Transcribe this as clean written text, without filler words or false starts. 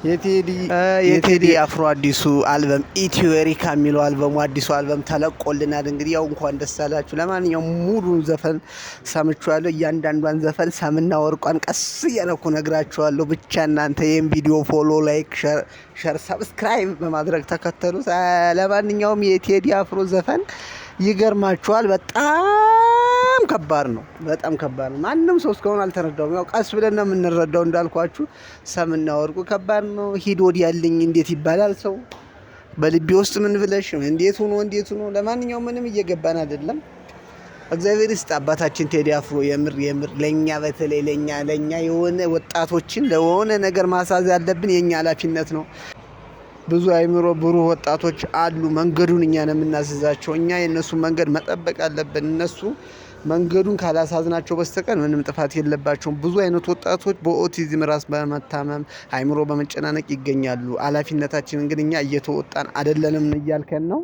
የቴዲ አፍሮ አዲሱ አልበም ኢትዮሪካ የሚለው አልበሙ አዲሱ አልበም ተለቆልናል። እንግዲህ ያው እንኳን ደስ አላችሁ። ለማንኛውም ሙሉን ዘፈን ሰምቼዋለሁ። እያንዳንዷን ዘፈን ሰምና ወርቋን ቀስ እያለኩ ነግራችኋለሁ። ብቻ እናንተ ይህን ቪዲዮ follow፣ like፣ share፣ subscribe በማድረግ ተከተሉ። ለማንኛውም የቴዲ አፍሮ ዘፈን ይገርማችኋል፣ በጣም ከባድ ነው። በጣም ከባድ ነው። ማንም ሰው እስካሁን አልተረዳውም። ያው ቀስ ብለን ነው የምንረዳው። እንዳልኳችሁ ሰምና ወርቁ ከባድ ነው። ሂድ ወዲያልኝ እንዴት ይባላል ሰው በልቤ ውስጥ ምን ብለሽ እንዴት ሆኖ እንዴት ሆኖ። ለማንኛውም ምንም እየገባን አይደለም። እግዚአብሔር ይስጥ አባታችን ቴዲ አፍሮ። የምር የምር ለኛ በተለይ ለኛ የሆነ ወጣቶችን ለሆነ ነገር ማሳዝ ያለብን የኛ ኃላፊነት ነው። ብዙ አይምሮ ብሩህ ወጣቶች አሉ። መንገዱን እኛ ነው የምናስይዛቸው። እኛ የእነሱን መንገድ መጠበቅ አለብን። እነሱ መንገዱን ካላሳዝናቸው በስተቀር ምንም ጥፋት የለባቸውም። ብዙ አይነት ወጣቶች በኦቲዝም ራስ በመታመም አይምሮ በመጨናነቅ ይገኛሉ። ኃላፊነታችንን ግን እኛ እየተወጣን አይደለንም እያልከን ነው።